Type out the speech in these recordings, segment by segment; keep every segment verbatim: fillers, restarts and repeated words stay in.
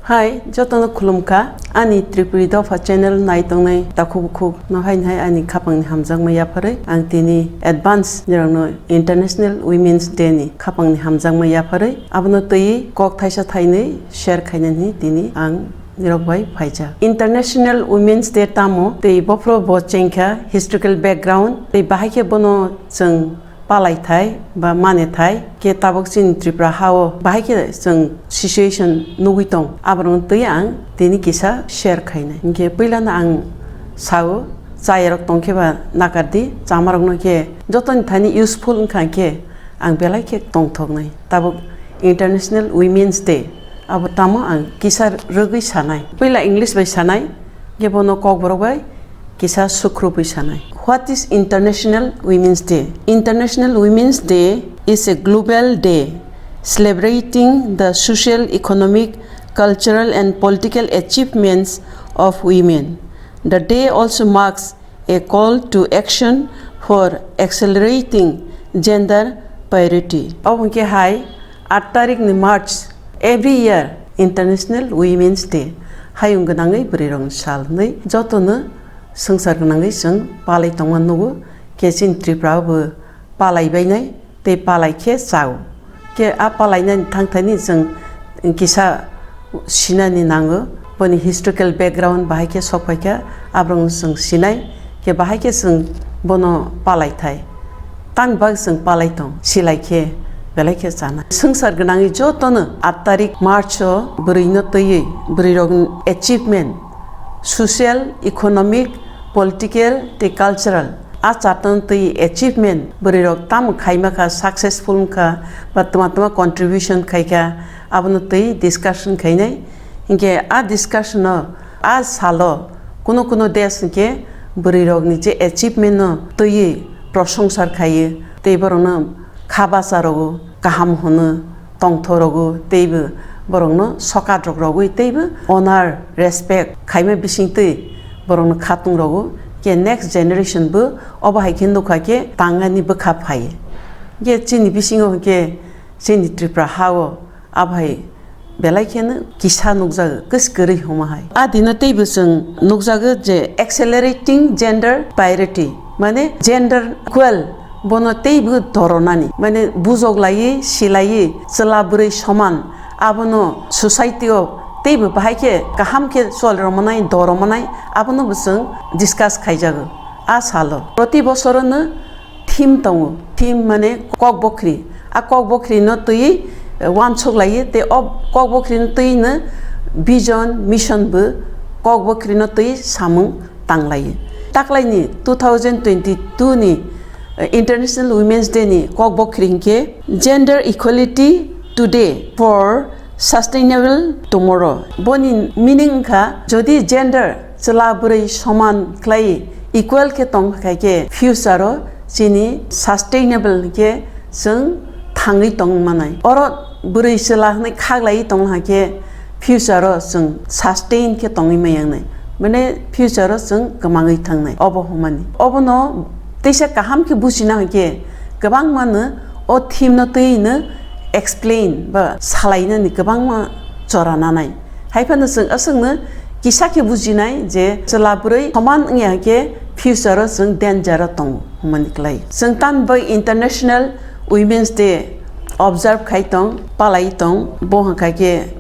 Hai, jotono khulumkha, ani Tripuri Dopha channel nai tongnai takhuk bukhuk no hai hai ani khapangni hamjakma yapharwi ang tini advance nirokno International Women's Day ni khapangni hamjakma yapharwi abono twi kok thaisa thainwi share khainani tini ang nirok bai phaijak. International Women's Day tamo tei bophro bo chengkha historical background tei bahai khe bono chwng palai thai ba mane thai khe tabuk chini Tripura ha o bahai khe chwng situation nugwi tong, aborokno twi ang tini kisa share khainai. Hinkhe puilano ang sao, chayarok tongkhe ba nakardi, chamarokno khe jotoni thani useful wngkha khe ang belai khe tongthoknai. Tabuk International Women's Day, abo tamo ang kisa rwgwi sanai. Puila English bai sanai, khe bono Kokborok bai kisa sukrubwi sanai. What is International Women's Day? International Women's Day is a global day celebrating the social, economic, cultural, and political achievements of women. The day also marks a call to action for accelerating gender parity. Obo hwnkhe hai aat tarikh ni March, every year International Women's Day, hayung gwnangwi bwrwirokni sal hwnwi jotono swngchar gwnangwi chwng palai tongma nugo, khe chini Tripura o bo palai bainai tei palai khe chao. Khe a palainani thangthani chwng kisa sinani nango, boni historical background bahai khe sok phaikha, aborokno chwng sinai, khe bahai khe chwng bono palai thai. Tamni bagwi chwng palai tong, silai khe belai khe chanai. Swngchar gwnangwi jotono aat tarikh March o bwrwino twiwi bwrwirokni achievement, social, economic, political tei cultural, a chartano twi achievement bwrwirok tamo khaima kha, successful wngkha ba twma twma contribution khaikha, abono twi discussion khainai. Hinkhe a discussion o, a salo kuno kuno desh hinkhe bwrwirokni je achievement no twiwi prosongsa khaiwi tei borokno kha bacha rwgo, kaham hwno, tongthok rwgo, teibo borokno sokat rok rwgwi teibo honor, respect khaima bisingtwi borokno khatung rwgo. Khe next generation bo obo hai khe nukha khe tangani bwkha phai. Khe chini bisingo hinkhe chini Tripura ha o abo hai belai kheno kisa nukjago, kwskwrwi hwnma hai. A dino teibo chwng nukjago je accelerating gender parity, mane gender equal, bono teibo doronani, mane bujok laiwi, silaiwi, chwla bwrwi soman, abono society o teibo bahai khe kaham khe chol rwmanai, do rwmanai, abono bo chwng discuss khaijago a salo. Proti bosorono theme tongo, theme mane kok bokhri. A kok bokhri no twi, eh, uansuk laiwi tei o kok bokhri no twi no vision, mission bo kok bokhri no twi samung tang laiwi. Taklaini two thousand twenty-two ni, eh, International Women's Day ni kok bokhri hinkhe Gender Equality Today for Sustainable Tomorrow. Boni meaning wngkha, jodi gender chwla bwrwi soman khlai, equal khe tong kha khe future o chini sustainable khe chwng thangwi tong manai. Oro bwrwi chwla hwnwi khaklaiwi tong kha khe future o chwng sustain khe tongwi maya wngnai. Mane future o chwng kwmangwi thangnai. Obo hwnmani. Obono teisa kaham khe bujina hwnkhe kwbangma no o theme no twi no explain ba salainani kwbangma chora nanai. Hai phano chwng aswkno kisa khe bujinai je chwla bwrwi soman wngya khe future o chwng danger o tongo hwnmani kwlai. Chwng tamni bagwi International Women's Day observe khai tong, palai tong, bo hwnkha khe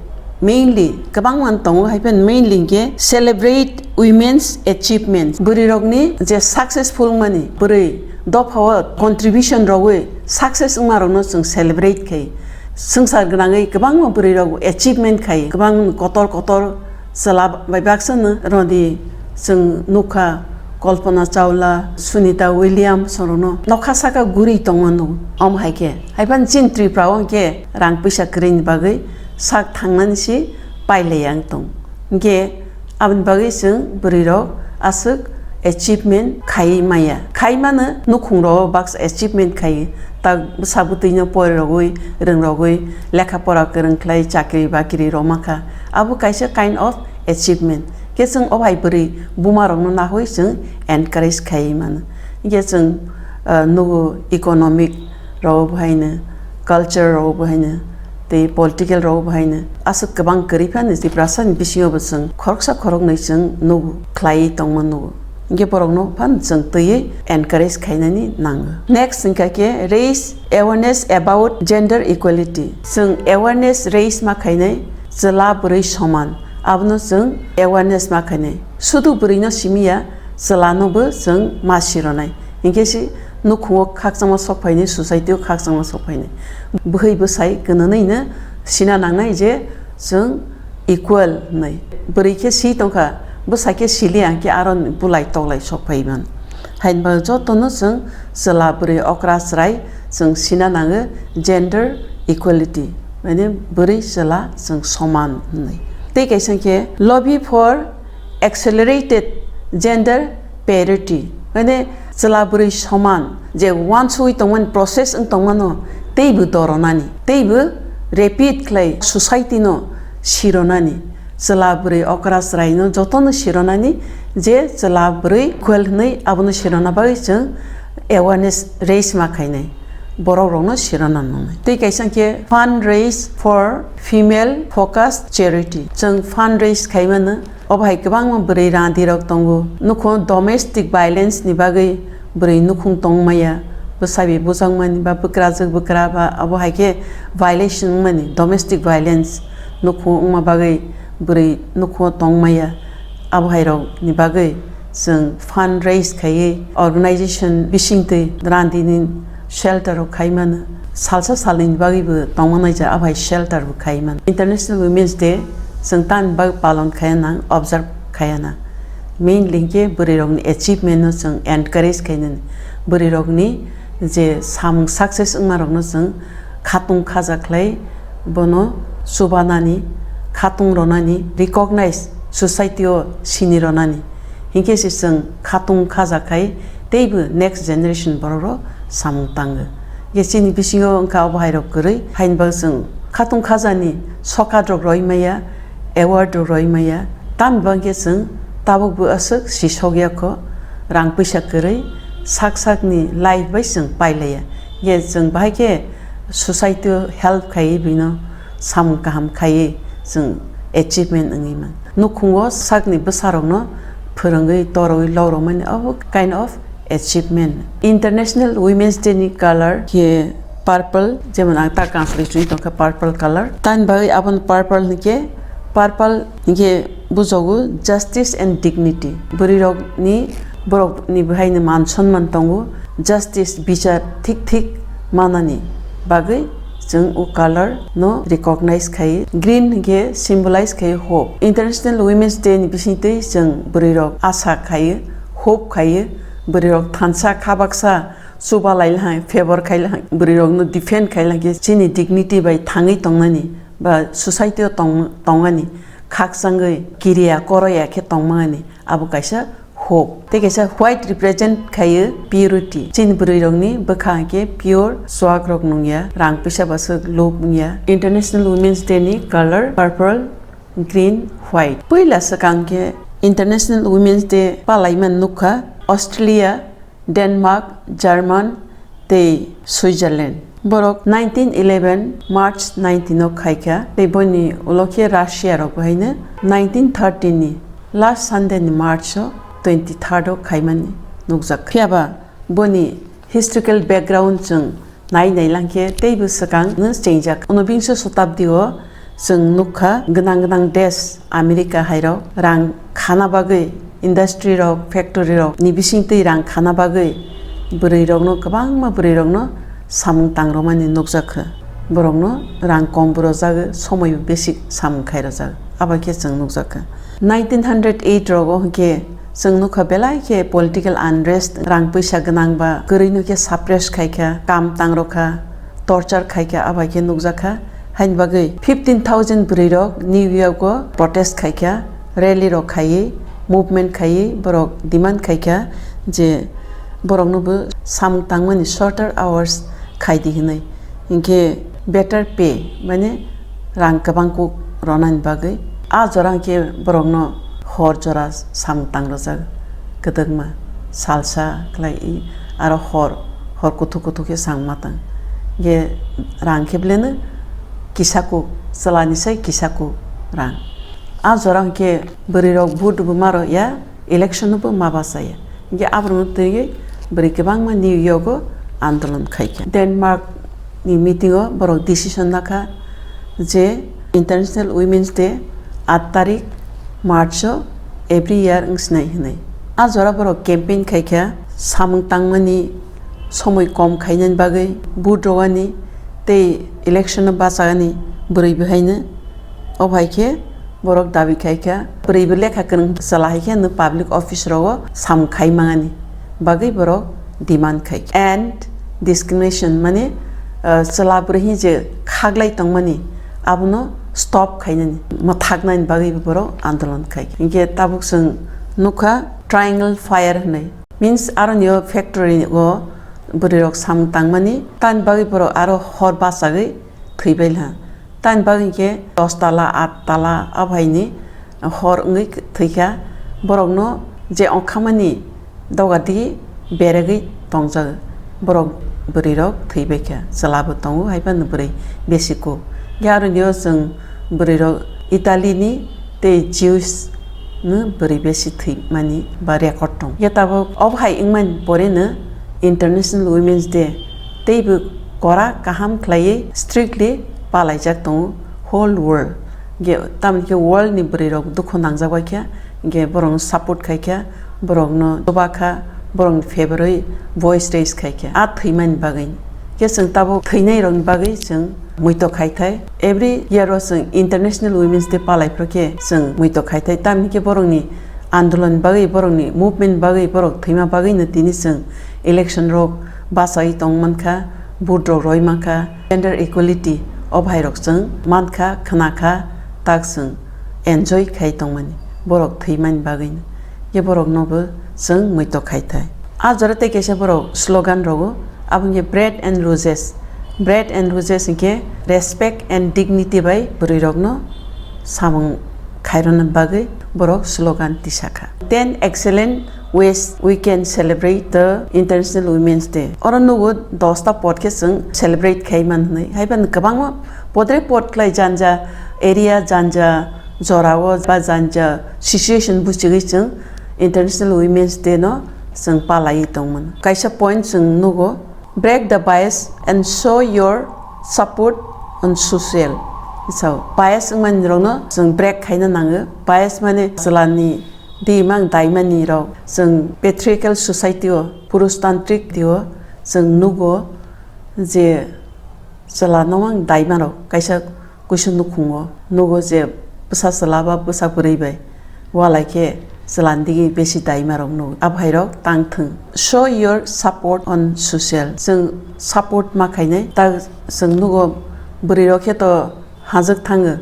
mainly kwbangma tongo, hai phano mainly hinkhe celebrate women's achievements, bwrwi rokni je successful wngmani, bwrwi dopha o contribution rogwi success wngma rokno chwng celebrate khai. Swngchar gwnangwi kwbangma bwrwi rok achievement khai, kwbang kotor kotor chwla bai baksa no rodi chwng nukha, Kalpana Chawla, Sunita Williams rokno nokha saka guri tongma nugo. Omo hai khe, hai phano chini Tripura o hinkhe rang puisa kwrwini bagwi sak thangnani se pailaiya wng tong. Hinkhe aboni bagwi chwng bwrwi rok aswk achievement khaiwi maya. Khai mano nukhung rok baksa achievement khaiwi, tak bwsa bwtwi no pori rogwi, rwng rogwi, lekha pora kwrwng khlai, chakri bakri rok mankha. Abo kaisa kind of achievement. Khe chwng o hai bwrwi buma rokno nahwi chwng encourage khaiwi mano. Hinkhe chwng, ah, nugo economic rok bo haino, culture rok bo haino, tei political rok bo haino aswk kwbang kwrwi phano Tiprasa ni bisingo bo chwng khoroksa khoroknwi chwng nugo, khlaiwi tongma nugo. Hinkhe borokno phano chwng twiwi encourage khainani nango. Next hwnkha khe raise awareness about gender equality. Chwng awareness raise ma khainai chwla bwrwi soman, abono chwng awareness ma khainai. Sudu bwrwino simi ya, chwlano bo chwng ma sironai. Hinkhe se nukhungo khakchangma sok phainai, society o khakchangma sok phainai. Bwhwi bwsai kwnanwi no sina nangnai je chwng equal hinwi. Bwrwi khe si tongkha, bwsa khe sili ang khe aro ni bulai toklai sok phai man. Hainba jotono chwng chwla bwrwi okra chwrai chwng sina nango gender equality, mane bwrwi chwla chwng soman hinwi. Tei kaisa khe lobby for accelerated gender parity, mane chwla bwrwi soman je wansugwi tongmani process wng tongmano teibo doronani, teibo rapid khlai society no sironani, chwla bwrwi okra chwraino jotono sironani je chwla bwrwi equal hinwi abono sirona bagwi chwng awareness raise ma khainai, borok rokno sirona nangnai. Tei kaisa khe fund raise for female focused charity, chwng fund raise khaimano. Obo hai kwbangma bwrwi randi rok tongo. Nukho domestic violence ni bagwi bwrwi nukhung tongmaya, bwsabi bujakmani ba bwkrajwk bwkra ba obo hai khe violation wngmani, domestic violence nukhung wngma bagwi bwrwi nukhung tongmaya. Abo hai rok ni bagwi chwng fund raise khaiwi organization bisingtwi randi ni shelter rok khai mano. Salsa salnwi ni bagwi bo tongma naija, abo hai shelter bo khai mano. International Women's Day chwng tamni bagwi palon khaiya nang, observe khaiya nang. Mainly hinkhe bwrwi rokni achievement no chwng encourage khainani. Bwrwi rokni je samung success wngma rokno chwng khatung khaja khlai bono chubanani, khatung ronani, recognize society o sini ronani. Hinkhe se chwng khatung khaja khai teibo next generation borok rok samung tango. Hinkhe chini bisingo wngkha obo hai rok kwrwi, haini bagwi chwng khatung khajani sokat rok roi maya, award rok roi maya, tamni bagwi chwng tabuk bo aswk sisok ya kho, rang puisa kwrwi sak sakni life bai chwng pailaiya. Hinkhe chwng bahai khe society o help khaiwi bino samung kaham khaiwi chwng achievement wngwi man. Nukhungo sakni bwsarokno phwrwngwi, torwi, loromani abo kind of achievement. International Women's Day ni color khe purple, jemon ang ta kansolwi chwngwi tongkha purple color. Tamni bagwi abono purple hinkhe, purple hinkhe bujogo justice and dignity. Bwrwi rokni, borok ni bwhaino man sonman tongo, justice, bichar thik thik manani bagwi chwng o color no recognize khai. Green hinkhe symbolize khai hope. International Women's Day ni bisingtwi chwng bwrwi rok asa khai, hope khai, bwrwi rok thansa kha baksa chuba lai lahai, favor khai lahai, bwrwi rokno defend khai lahai khe chini dignity bai thangwi tongnani ba society o tong-, tongmani khakchangwi kiriya koroya khe tongmani abo kaisa hope. Tei kaisa white represent khaio purity. Chini bwrwi rokni bwkha hinkhe pure, swag rok nungya, rang puisa baswk lub wngya. International Women's Day ni color purple, green, white. Puila swkang khe International Women's Day palaimani nukha Australia, Denmark, German tei Switzerland. Borok nineteen eleven March nineteen o khaikha, tei boni ulo khe Russia rok bo haino nineteen thirty ni last Sunday ni March o twenty third o khaimani nukjak. Phiya ba boni historical background chwng nai nai lang khe teibo swkang no chengjak. Unobingso shotabdi o chwng nukha gwnang gwnang desh America hai rok rang khana bagwi industry rok, factory rok ni bising twi rang khana bagwi bwrwi rokno, kwbangma bwrwi rokno samung tang romani nukjakha. Borokno rang kom bo rwjago, somoi bo besi samung khai rwjago. Abo khe chwng nukjakha. Nineteen hundred eight rogo hinkhe chwng nukha belai khe political unrest, rang puisa gwnang ba kwrwi no khe suppress khaikha, kam tang rokha, torture khaikha, abo khe nukjakha. Haini bagwi fifteen thousand bwrwi rok New York o protest khaikha, rally rok khaiwi, movement khaiwi borok demand khaikha je borokno bo samung tangmani shorter hours khaidi hinwi. Hinkhe better pay, mane rang kwbang kuk ronani bagwi. A jora hinkhe borokno hor jora samung tang rwjak, kwdwkma salsa khlai, aro hor, hor kuthuk kuthuk khe samung ma tang. Hinkhe rang khe beleno kisa kuk, chwla ni sai kisa kuk rang. A jora hwnkhe bwrwi rok vote bo ma rw ya, election no bo ma bacha ya. Hwnkhe aborok no twiwi bwrwi kwbangma New York o andolon khai kha. Denmark ni meeting o borok decision nakha je International Women's Day aat tarik March o every year wng sinai hwnwi. A jora borok campaign khai kha, samung tangmani somoi kom khainani bagwi, vote rwani tei election no bachagani bwrwi bwhaino. O hai khe borok dabi khai kha, bwrwi bo lekha kwrwng chwla hai khe no public office rogo samung khai mangani bagwi borok demand khai kha. And discrimination mane, uh, chwla bwrwi hi je khaglai tongmani abono stop khainani, mwthaknani bagwi borok andolon khai kha. Hinkhe tabuk chwng nukha triangle fire hwnwi. Means, aroni o factory o bwrwi rok samung tangmani, tani bagwi borok aro hor bachagwi thwibai laha. Tani bagwi hinkhe dos tala, aat tala, abo haini hor wngwi thwikha. Borokno je ongkhamani doga digi beregwi tongjago. Borok bwrwi rok thwibaikha, chwla bo tongo, haiphano bwrwi besi kuk. Hinkhe aroni o chwng bwrwi rok Italy ni tei Jews no bwrwi besi thwimani ba record tong. Hinkhe tabuk obo hai wngmani pore no International Women's Day teibo kora kaham khlaiwi strictly palaijak tongo whole world. Hinkhe tamoni khe world ni bwrwi rok dukhu nangjak bai kha, hinkhe borok no support khai kha, borok no chuba kha, borok ni favour wi voice raise khai kha a thwimani bagwi. Khe chwng tabuk thwinai rokni bagwi chwng muito khai thai. Every year o chwng International Women's Day palai phro khe chwng muito khai thai. Tamni khe borokni andolon bagwi, borokni movement bagwi, borok thwima bagwi no tini chwng election rok bachai tong mankha, vote rok roi mankha, gender equality o bhai rok chwng mankha, khwnakha, tak chwng enjoy khai tongmani borok thwimani bagwi no. Khe borok no bo chwng muito khai thai. A jora tei kaisa borok slogan rogo, abo hinkhe Bread and Roses. Bread and Roses hinkhe respect and dignity bai bwrwi rokno samung khairokna bagwi borok slogan tisakha. Ten excellent ways we can celebrate the International Women's Day. Oro nugo dosta pot khe chwng celebrate khai man hwnwi. Haiphano kwbangma podre pot khlai janja area, janja jorao ba janja situation buchigwi chwng International Women's Day no chwng palaiwi tongmano. Kaisa point chwng nugo, break the bias and show your support on social. So, bias wngmani rokno chwng break khaina nango. Bias mane chwlani di mang daimani rok. Chwng patriarchal society o, purushtantrik di o chwng nugo je chwla no mang daima rok kaisa kuisu nukhungo nugo je bwsa chwla ba bwsa bwrwi bai walai khe chwlani digi besi daima rok nugo. A bhai rok tang thwng. Show your support on social. Chwng support ma khainai. Ta chwng nugo bwrwi rok khe to hajwk thango.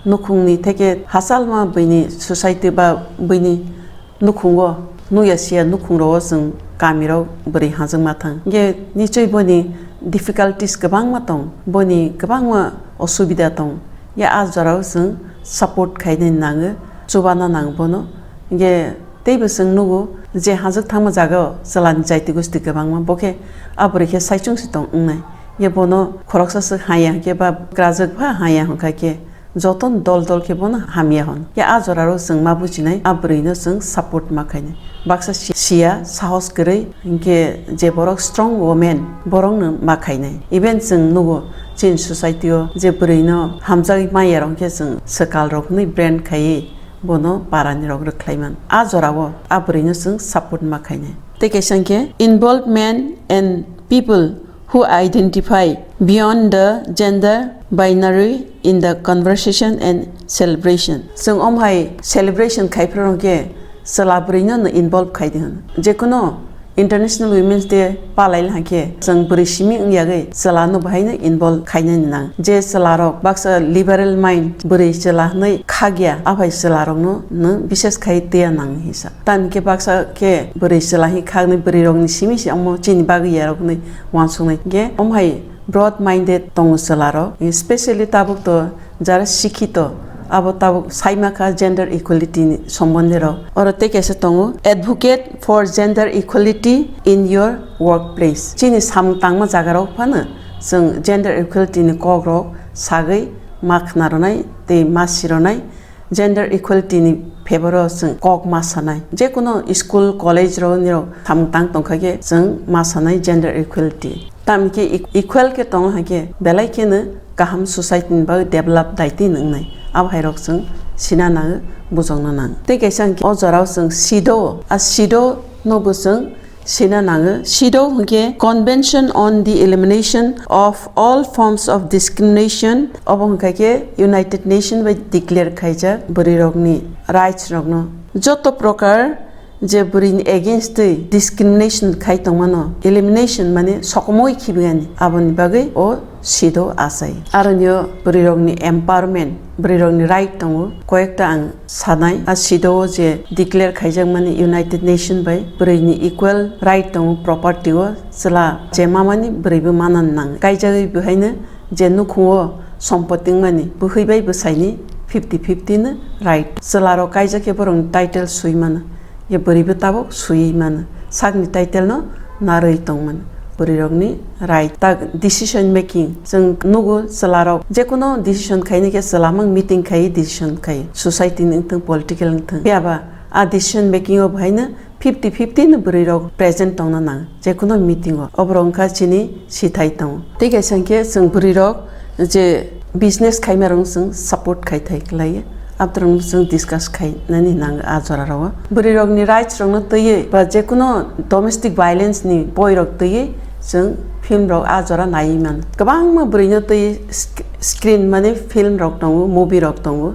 Nukhungni theke hachalma buini society ba buini nukhungo, nukya siya nukhung rogo chwng kami rok bwrwi hajwkma thang. Hinkhe nichoi boni difficulties kwbangma tong, boni kwbangma osubida tong. Ya a jorao chwng support khainani nango, chubana nango bono. Hinkhe teibo chwng nugo je hajwk thangma jagao chwlani jaiti gosti kwbangma, bo khe a bwrwi khe saichung se tong wngnai. Hinkhe bono khoroksa swk haya hinkhe ba kwrajwk pha haya hwnkha khe, jotono dol dol khe bono hamya hwn. Khe a joraro chwng ma bujinai, a bwrwino chwng support ma khainai. Baksa si-, siya, sahos kwrwi, hinkhe je borok strong women, borokno ma khainai. Even chwng nugo, chini society o je bwrwino hamjagwi maya rok hinkhe chwng swkal rok hwnwi brand khaiwi bono parani rok rwkhlai man. A jorao a bwrwino chwng support ma khainai. Tei kaisa hinkhe involvement and people who identify beyond the gender binary in the conversation and celebration. Chwng om hai celebration khai phuru hwnkhe chwla bwrwino no involve khai di hwn. Jekuno International Women's Day palai lai khe chwng bwrwi simi wng yagwi chwla no bahai no involve khainani nang. Je chwla rok baksa liberal mind bwrwi chwla hwnwi khagya, aphai chwla rok no no bises khai twiya nang hisa. Tamni khe baksa khe bwrwi chwla hi khaknwi bwrwi rokni simi se omo chini bagwi yaroknwi uansuknai. Hinkhe omo hai broad minded tongo chwla rok, specially tabuk to jara sikhito, abo tabuk saima kha gender equality ni sombonde rok. Oro tei kaisa tongo, advocate for gender equality in your workplace. Chini samung tangma jaga rok phano chwng gender equality ni kok rok sagwi ma khna rwnai tei ma si rwnai. Gender equality ni favour o chwng kok ma sanai, je kuno school college rok nirok samung tang tongkha khe chwng ma sanai gender equality. Tamo khe e-, equal khe tongna hai khe belai kheno kaham society ni bagwi develop daitwi wngnai. Abo hai rok chwng sina nango, bujokna nango. Tei kaisa hwnkhe o jorao chwng sido, a sido no bo chwng sina nango. Sido hwnkhe Convention on the Elimination of All Forms of Discrimination, obo hwnkha khe United Nation bai declare khaijak bwrwi rokni rights rokno. Joto prokar je bwrwini against twi discrimination khai tongmano, elimination mane sokomoi khibigani, aboni bagwi o sido achai. Aronio bwrwirokni empowerment, bwrwirokni right tongo, koyekta ang sanai. A sido o je declare khaijakmani United Nation bai bwrwini equal right tongo property o, chwla je mamani bwrwibo manani nang. Kaijagwi bo haino je nukhungo sompoti wngmani, bwhwi bai bwsaini fifty fifty no right. Chwlarok kaijak khe borokni title swi mano, ye bwrwibo tabuk swiwi mano, sakni title no narwi tongmani. Bwrwirokni right, tak decision making. Chwng nugo chwlarok jekuno decision khaini khe chwlamang meeting khai decision khai, society ni wngthung, political wngthung. Phiya ba a decision making o bo haino fifty fifty no bwrwi rok present tongna nang jekuno meeting o. Oborok wngkha chini sithai tongo. Tei kaisa hwnkhe chwng bwrwi rok je business khaima rok chwng support khai thai kwlai, aborok chwng discuss khainani nang a jora rok o. Bwrwi rokni rights rokno twiwi ba jekuno domestic violence ni boi rok twiwi chwng film rok a jora naiwi mano. Kwbangma bwrwino twiwi sc-, screen mane film rok tongo, movie rok tongo.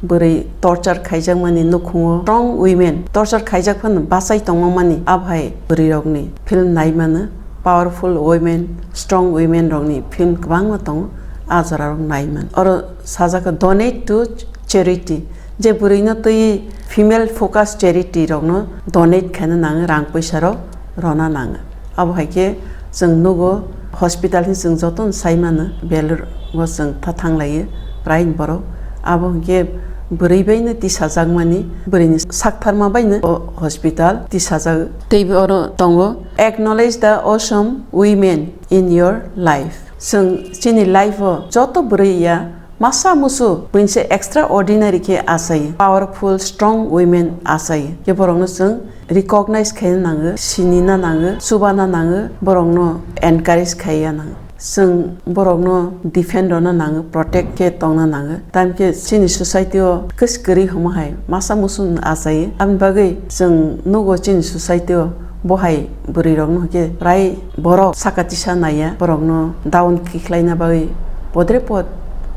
Bwrwi torture khaijakmani nukhungo, strong women, torture khaijak phano bachai tongmani, abo hai bwrwi rokni film nai mano, powerful women, strong women rokni film kwbangma tongo, a jora rok nai mano. Oro sajak donate to charity, je bwrwino twi female focus charity rokno donate khaina nango, rang puisa rok rona nango. Abo hai khe chwng nugo hospital hwnwi chwng jotono sai mano, Belur o chwng tha thang laio prai borok. Abo hwnkhe bwrwi bai no tisajakmani, bwrwini saktharma bai no o hospital tisajago. Teibo oro tongo, "Acknowledge the awesome women in your life." Chwng chini life o joto bwrwi ya masa musu buini se extraordinary khe achai, powerful, strong women achai. Khe borokno chwng recognize khaina nango, sinina nango, chubana nango, borokno encourage khaiya nango. Chwng borokno defend rwna nango, protect khe tongna nango. Tamkhe chini society o kwskwrwi hwnma hai masa musu achai. Aboni bagwi chwng nugo chini society o bo hai bwrwi rokno hwnkhe prai borok saka tisa naiya, borokno down khe khlaina bagwi podre pod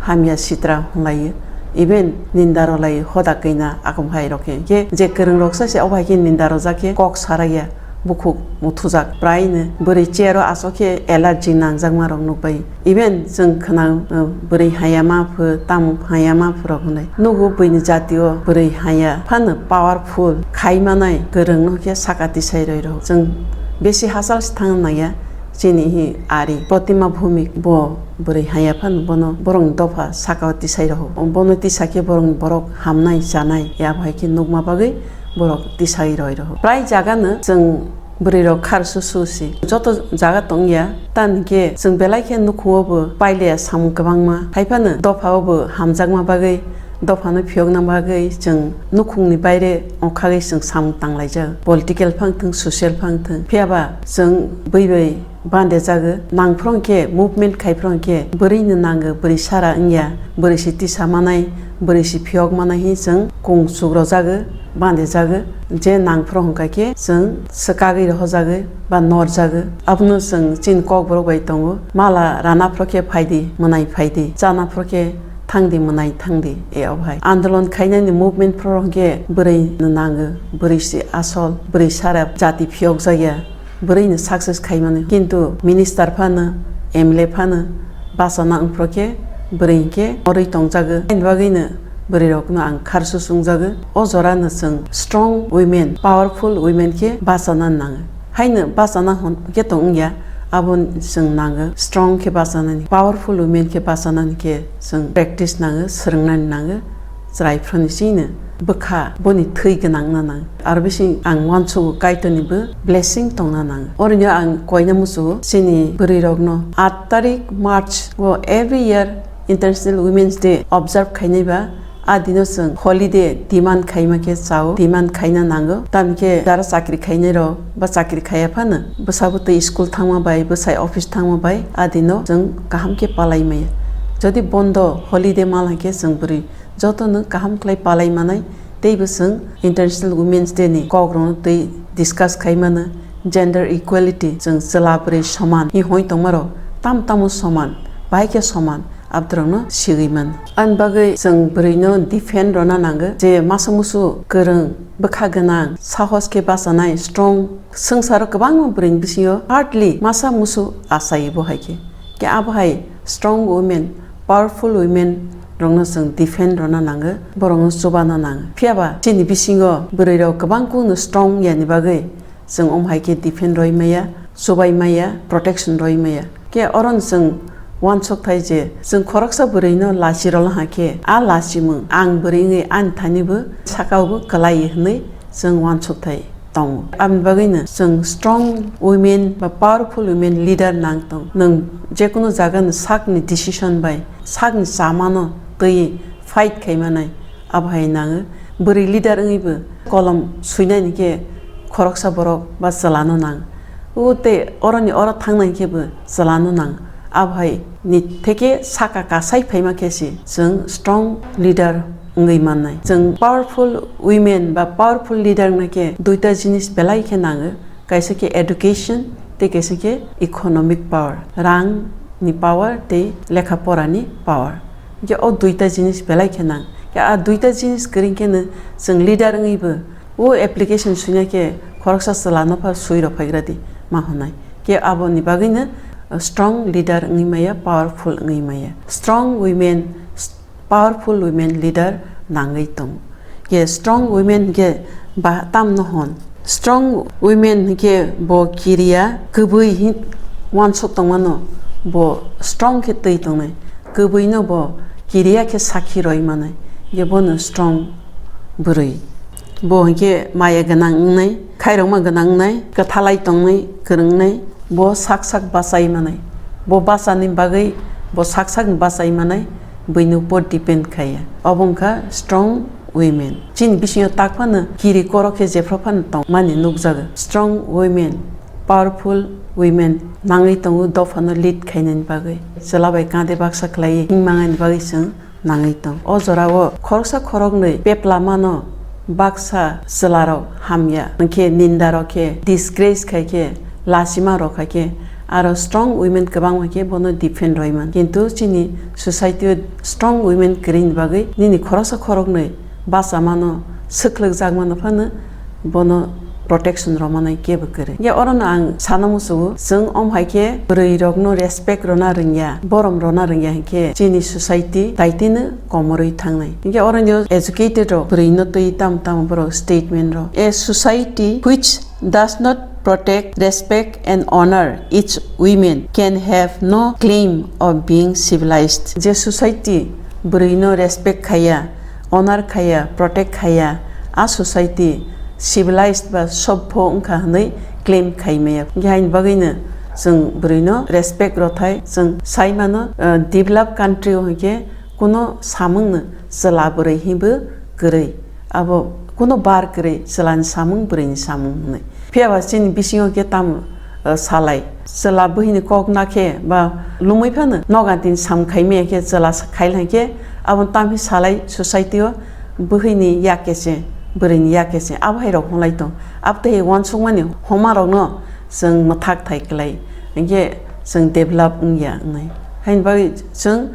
hamya sitra hwnlaio. Even ninda rwlai hoda kina akom hai rok khe, khe je kwrwng rok sa se obo hai khe ninda rwjak khe kok saraiya, bukhuk muthujak prai no bwrwi chair o aswk khe allergy nangjakma rok nukbai. Even chwng khna, uh, bwrwi haya ma phu, tam haya ma phu rok hwnwi. Nugo buini jati o bwrwi haya phano powerful khai manai kwrwng no khe saka tisai roi rok. Chwng besi hachal se thang naiya chini hi ari Protima Bhumik bo bwrwi haya phano bono borokni dopha saka o tisai rok. Bono tisa khe borokni borok hamnai chanai ya bai khe nukma bagwi borok tisai roi rok. Prai jaga no chwng bwrwi rok khar susu si joto jaga tong ya, tan hwnkhe chwng belai khe nukhung o bo pailiya samung kwbangma, hai phano dopha o bo hamjakma bagwi, dopha no phiyokna bagwi chwng nukhung ni baire ongkhagwi chwng samung tang laijak, political phang thwng, social phang thwng, phiya ba chwng bui bai bande jago, nang phwrwng khe, movement khai phwrwng khe, bwrwi no nango, bwrwi sara wngya, bwrwi si tisa manai, bwrwi si phiyok manai hi chwng kung chuk rw jago, bande jago, je nang phwrwng hwnkha khe chwng swkagwi rw jago ba nor jago. Abono chwng chini Kokborok bai tongo, mala rana phwrwng khe phaidi, mwnai phaidi, chana phwrwng khe thangdi, mwnai thangdi, e obo hai. Andolon khainani movement phwrwng khe bwrwi no nango, bwrwi si asol, bwrwi sara jati phiyok jakya, bwrwi no success khaimani. Kintu minister phano, M L A phano bachana wngphro khe bwrwi khe morwi tongjago. Aboni bagwi no bwrwi rok no ang kharsu sungjago. O jora no chwng strong women, powerful women khe bachana nango. Haino bachana hwn khe tong wngya, abo chwng nango strong khe bachanani, powerful women khe bachanani khe chwng practice nango, swrwngnani nango, chwrai phrwni chini bwkha boni thwi gwnangna nango. Aro bising ang uansugo Kaitorni bo blessing tongna nango. Oroni ang koina muchungo chini bwrwi rokno aat tarik March o every year International Women's Day observe khainai ba, a dino chwng holiday demand khaima khe chao, demand khaina nango. Tamni khe jara chakri khainai rok ba chakri khaiya phano bwsabo tei school thangma bai, bwsai office thangma bai, a dino chwng kaham khe palai maya. Jodi bondo holiday mal hai khe chwng bwrwi jotono kaham khlai palai manai, teibo chwng International Women's Day ni kok rokno tei discuss khai mano, gender equality, chwng chwla bwrwi soman hi hoi tongma rok, tam tamo soman, bahai khe soman, abdrokno sigwi mano. Ani bagwi chwng bwrwino defend rwna nango je masa musu kwrwng, bwkha gwnang, sahos khe bachanai, strong, swngcharo kwbangma bwrwini bisingo hardly masa musu achai bo hai khe. Khe abo hai strong women, powerful women rokno chwng defend rwna nango, borokno chubana nango. Phiya ba chini bisingo bwrwi rok kwbang kunu strong yani bagwi chwng om hai khe defend roi maya, chubai maya, protection roi maya. Khe oro no chwng uansuk thai je chwng khoroksa bwrwi no lachi rwla ha khe, a lachimung ang bwrwi wngwi ani thani bo saka o bo kwlai hwnwi chwng uansuk thai tongo. Aboni bagwi no chwng strong women ba powerful women leader nang tong. Nwng jekunu jaga ni sak ni decision bai, sak ni chama no twi fight khai manai. Abo hai nango. Bwrwi leader wngwi bo kolom suinai ni khe khoroksa borok ba chwla no nang. O tei oro ni oro thangnai khe bo chwla no nang. Abo hai ni theke saka kasai phaima khe se chwng strong leader wngwi mannai. Chwng powerful women ba powerful leader wngna khe duita jinis belai khe nango. Kaisa khe education, tei kaisa khe economic power, rang ni power tei lekha pora ni power. Hingke o duita jinis belai khe nang. Khe a duita jinis kwrwng khe no chwng leader wngwi bo o application suina khe khoroksa chwla no pha sui rw phaigra di ma hwnai. Khe abo ni bagwi no strong leader wngwi maya, powerful wngwi maya. Strong women, powerful women leader nangwi tongo. Khe strong women hingke ba tamno hwn? Strong women hingke bo kiriya kwbwi hin uansuk tongmano, bo strong khe twi tongnai, kwbwino bo kiriya khe sakhi roi manai, hingke bono strong bwrwi. Bo hingke maya gwnang wngnai, khairokma gwnang wngnai, kwthalai tongnai, kwrwngnai, bo sak sak bachai manai, bo bachani bagwi bo sak sakni bachai manai, buini upor depend khaiya. Obo wngkha strong women. Chini bisingo tak phano kiri korok khe jephru phano tongmani nukjago. Strong women, powerful women nangwi tongo dophano lead khainani bagwi. Chwla bai kande baksa khlaiwi himmanani bagwi chwng nangwi tong. O jorao khoroksa khoroknwi pepla mano baksa chwlarok hamya, hwnkhe nindarok khe, disgrace khai khe, lachima rok khai khe, aro strong women kwbangma khe bono defend roi man. Kintu chini society o strong women kwrwini bagwi nini khoroksa khoroknwi bachamano, swkhlwkjakmano phano bono protection rwmani kebo kwrwi. Hingke orono ang sana muchungo, chwng om hai khe bwrwi rokno respect rwna rwngya, borom rwna rwngya hinkhe chini society daitino komorwi thangnai. Hinkhe oroni educated rok bwrwino twi tamo tamo borok statement rok. A society which does not protect, respect and honor its women can have no claim of being civilized. Je society bwrwino respect khaiya, honor khaiya, protect khaiya, a society civilized ba sobho wngkha hwnwi claim khai maya. Hingke haini bagwino chwng bwrwino respect rwthai, chwng sai mano, ah, developed country o hinkhe kuno samungno chwla bwrwi hinwi kwrwi. Abo kuno bar kwrwi chwlani samung, bwrwini samung hwnwi. Phiya ba chini bisingo khe tamo, eh, salai. Chwla buhini kok na khe ba lumui phano noga tin sam khai maya khe chwla sa-, khai lai khe abo tamhi salai society o buhini yak khe se, bwrwini yak khe se abo hai rok hwnlai tong. Abo tei uansukmani homa rokno chwng mwthak thai klai, hinkhe chwng develop wngya wngnai. Haini bagwi chwng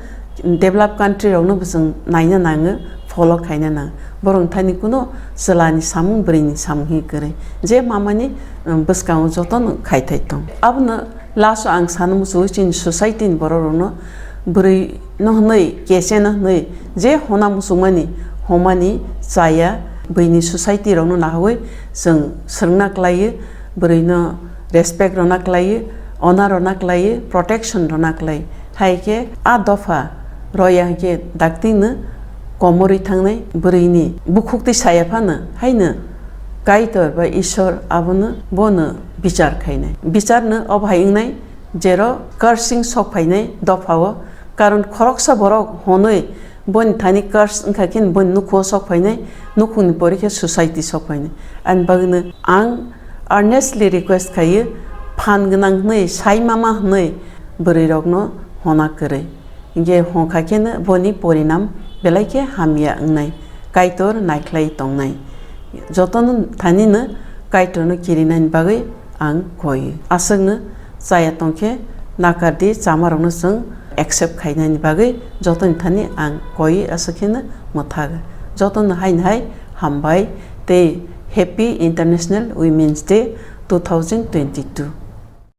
develop country rokno bo chwng naina nango, follow khaina nango. Borok thani kuno chwlani samung, bwrwini samung hi kwrwi. Je mamani, um, bwskango jotono khai thai tong. Abono last o ang sana muchungo chini society ni borok rokno bwrwi no hwnwi, kese no hwnwi, je hona muchungmani, homani chaya, buini society rokno naharwi chwng swrwngna klaiwi, bwrwino respect rwna klaiwi, honor rwna klaiwi, protection rwna klai. Hai khe a dopha roya hinkhe dakti no komorwi thangnai, bwrwini bukhuk twi saya phano haino Kaitor ba Ishwar abono bono bichar khainai. Bichar no obo hai wngnai, jero cursing sok phainai dopha o, Karon khoroksa borok honwi boni thani curse wngkha khe boni nukhungo sok phainai, nukhungni pore khe society sok phainai. Ani bagwino ang earnestly request khaio, phan gwnang hwnwi, sai mama hwnwi bwrwirokno hona kwrwi. Hinkhe honkha kheno boni porinam belai khe hamya wngnai, Kaitor naikhlai tongnai. Jotono thanino Kaitorno kirinani bagwi ang koi. Aswkno chaya tongkhe nakardi, chamarokno chwng accept khainani bagwi jotoni thani ang koi, aswk kheno mwthag. Jotono haino hai hambai tei Happy International Women's Day two thousand twenty-two.